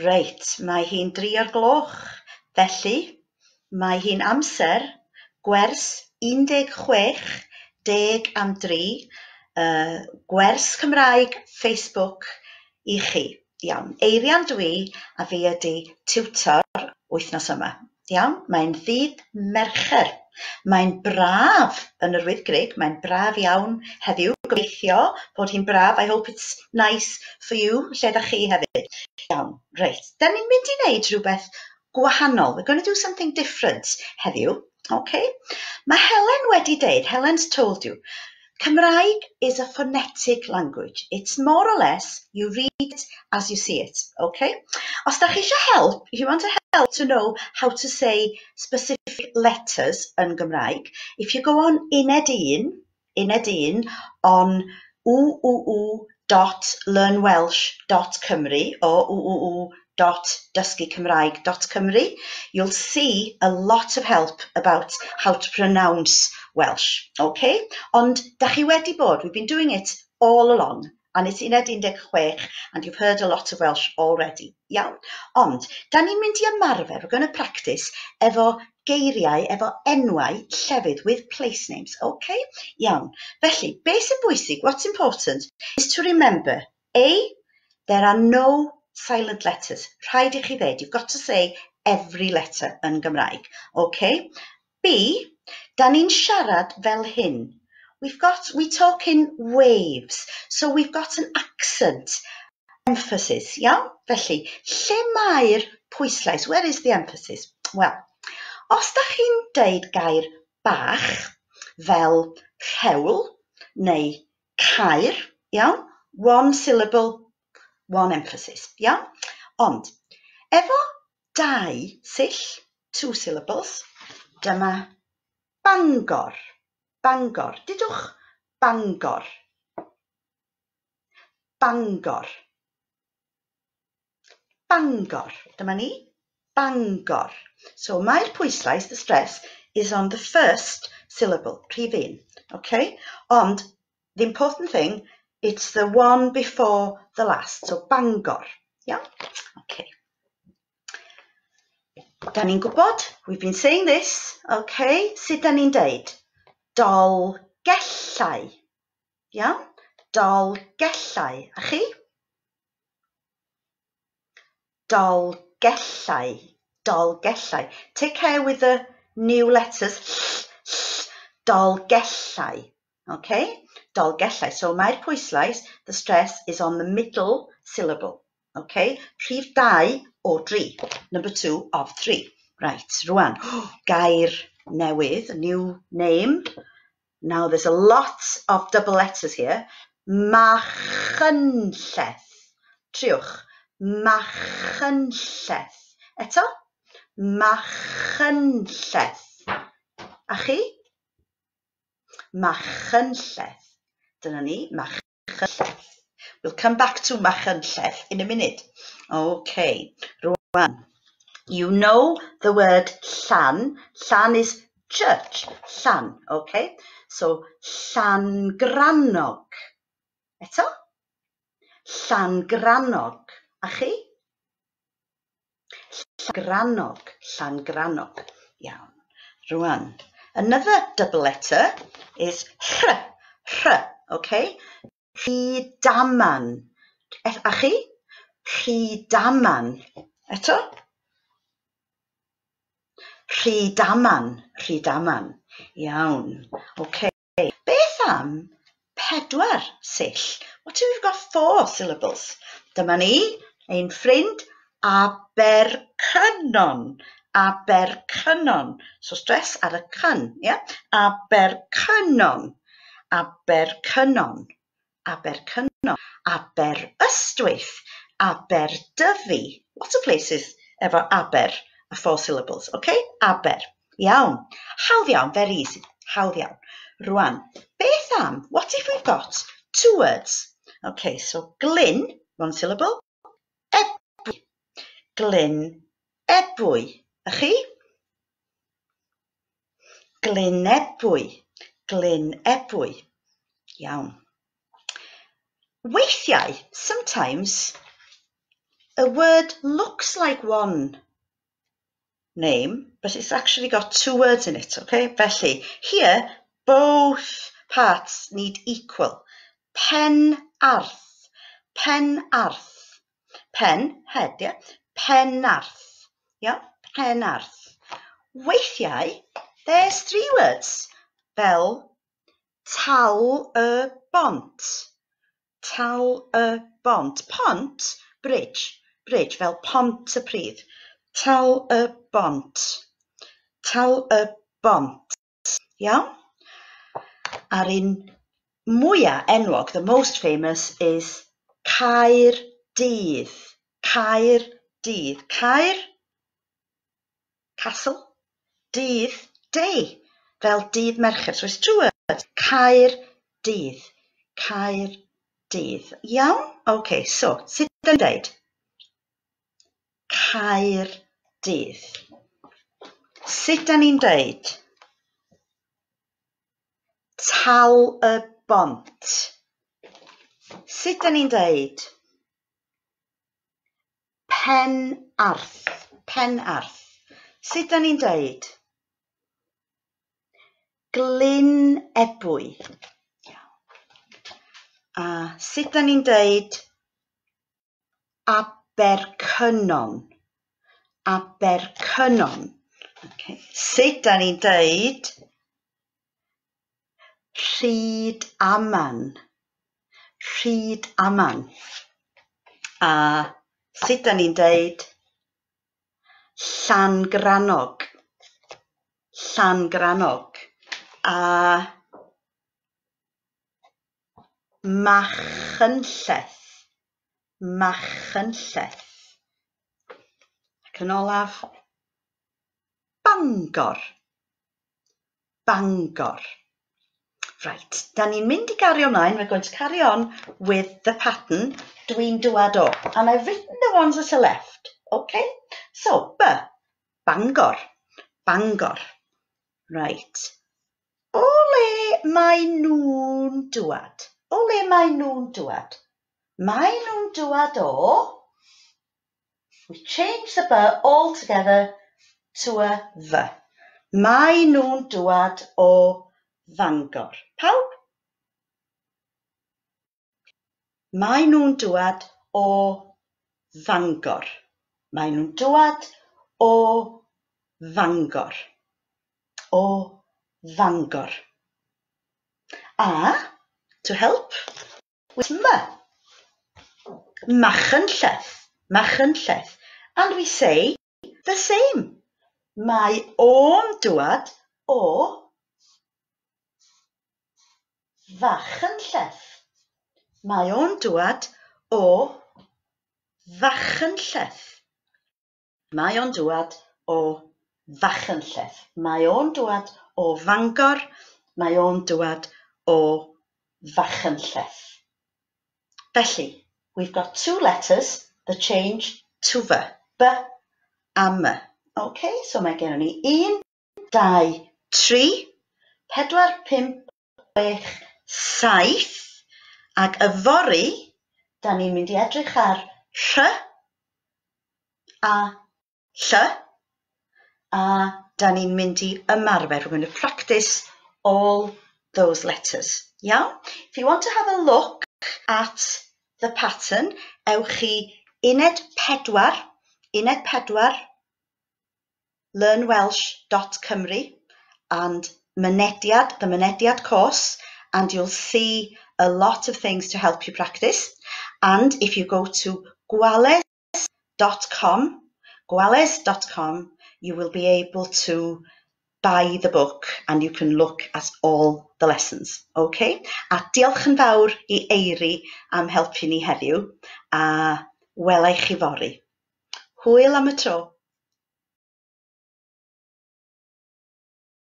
Reit, mae hi'n 3 o'r gloch, felly mae hi'n amser gwers 16 10 am 3, gwers Cymraeg Facebook i chi. Iawn, Eirian dwi a fi ydy tiwtor wythnos yma. Iawn, mae'n ddydd Mercher. Mae'n braf yn yr Wyddgrug, mae'n braf iawn heddiw. Gobeithio bod hi'n braf. I hope it's nice for you, lle da chi hefyd. Iawn, reit. Da ni'n mynd i wneud rhywbeth gwahanol. We're going to do something different heddiw. Okay? Mae Helen wedi deud, Helen's told you, Cymraeg is a phonetic language. It's more or less, you read it as you see it, okay? Os da chi eisiau help, if you want to help to know how to say specific letters yn Gymraeg, if you go on uned un, uned un, on www.learnwelsh.cymru or www.dysgucymraeg.cymru, you'll see a lot of help about how to pronounce Welsh, okay? Ond da chi wedi bod, we've been doing it all along, and it's uned 16 and you've heard a lot of Welsh already. Iawn? Ond, da ni'n mynd i ymarfer, we're going to practice efo geiriau, efo enwau llefydd with place names, okay? Iawn. Felly, beth sy'n bwysig, what's important, is to remember, A, there are no silent letters. Rhaid i chi ddeud, you've got to say every letter yn Gymraeg. Okay? B, da ni'n siarad fel hyn. We talk in waves, so we've got an accent, emphasis, iawn? Felly, lle mae'r pwyslais? Where is the emphasis? Wel, os da chi'n deud gair bach fel rhewl neu caer, iawn? One syllable, one emphasis, iawn? Ond, efo dau sill, two syllables, dyma Bangor. Bangor. Dudwch Bangor. Bangor. Bangor. Dyma ni. Bangor. So mae'r pwyslais, the stress, is on the first syllable, rhif un. Okay? Ond the important thing, it's the one before the last. So Bangor. Yeah? Okay. Da ni'n gwybod, we've been saying this, okay, sut da ni'n deud? Dolgellau. Iawn? Dolgellau. A chi? Dolgellau. Dolgellau. Take care with the new letters. Ll, ll, Dolgellau. Okay? Dolgellau. So mae'r pwyslais, the stress, is on the middle syllable. Okay? Rhif dau o dri. Number 2 of 3. Right, rwan. Gair newydd, a new name. Now there's a lot of double letters here. Machynlleth. Triwch. Machynlleth. Eto. Machynlleth. A chi? Machynlleth. Dyna ni, Machynlleth. We'll come back to Machynlleth in a minute. Okay, rwan. You know the word llan. Llan is church. Llan, okay? So, Llangrannog. Eto? Llangrannog. A chi? Llangrannog. Llangrannog. Iawn. Rwan. Another double letter is rh. Rh, okay? Rhydaman. A chi? Rhydaman. Eto? Rhydaman. Rhydaman. Iawn. Okay. Beth am pedwar sill? What if we've got four syllables? Dyma ni, ein ffrind Abercynon. Abercynon. So stress ar y cyn, yeah? Abercynon. Abercynon. Abercynon. Aberystwyth. Aberdyfi. Lots of places efo aber, a four syllables, okay? Aber. Iawn. Hawdd iawn, very easy. Hawdd iawn. Rwan, beth am, what if we've got two words? Okay, so Glyn, one syllable, Ebwy. Glyn Ebwy. A chi? Glyn Ebwy. Glyn Ebwy. Iawn. Weithiau, sometimes, A word looks like one name, but it's actually got two words in it, okay? Felly, here, both parts need equal. Penarth, Penarth. Pen, head, yeah? Penarth, yeah? Penarth. Weithiau, there's three words, fel Tal y bont. Tal y bont. Pont, bridge, bridge, fel Pontypridd. Tal y bont. Tal y bont. Iawn? A'r un mwyaf enwog, the most famous, is Caerdydd. Caerdydd. Caer, castle, dydd, day, fel dydd Mercher. So it's two words. Caerdydd. Caerdydd. Iawn? OK, so, sut ydyn ni'n dweud? Caerdydd. Sut da ni'n dweud? Tal y bont. Sut da ni'n dweud? Penarth. Penarth. Sut da ni'n dweud? Glyn Ebwy. A sut da ni'n dweud Abercynon? Abercynon. Okay. Sut da ni'n dweud Rhydaman? Rhydaman. A sut da ni'n dweud Llangrannog? Llangrannog. A Machynlleth. Machynlleth. Ac yn olaf, Bangor. Bangor. Right, da ni'n mynd i gario ymlaen. We're going to carry on with the pattern dwi'n dŵad o. And I've written the ones that are left. Okay? So, B, Bangor. Bangor. Right. O le mae nhw'n dŵad? O le mae nhw'n dŵad? Mae nhw'n dŵad o. We change the B altogether to a V. Mae nhw'n dŵad o Fangor. Pawb? Mae nhw'n dŵad o Fangor. Mae nhw'n dŵad o Fangor. O Fangor. A, to help, with M. Machynlleth. Machynlleth. And we say the same. Mae o'n dŵad o Fachynlleth. Mae o'n dŵad o Fachynlleth. Mae o'n dŵad o Fachynlleth. Mae o'n dŵad o Fangor. Mae o'n dŵad o Fachynlleth. Felly, we've got two letters that change to V. B a M. Okay, so mae gennym ni 1, 2, 3, 4, 5, 6, 7, ac yfory, da ni'n mynd i edrych ar R a Ll, a da ni'n mynd i ymarfer. We're going to practice all those letters. Iawn? If you want to have a look at the pattern, ewch i uned 4, uned 4, learnwelsh.cymru and Mynediad, the Mynediad course, and you'll see a lot of things to help you practice. And if you go to gwales.com, gwales.com, you will be able to buy the book and you can look at all the lessons. Okay? A diolch yn fawr i Eiri am helpu ni heddiw, a wela i chi fory. Hwyl am y tro.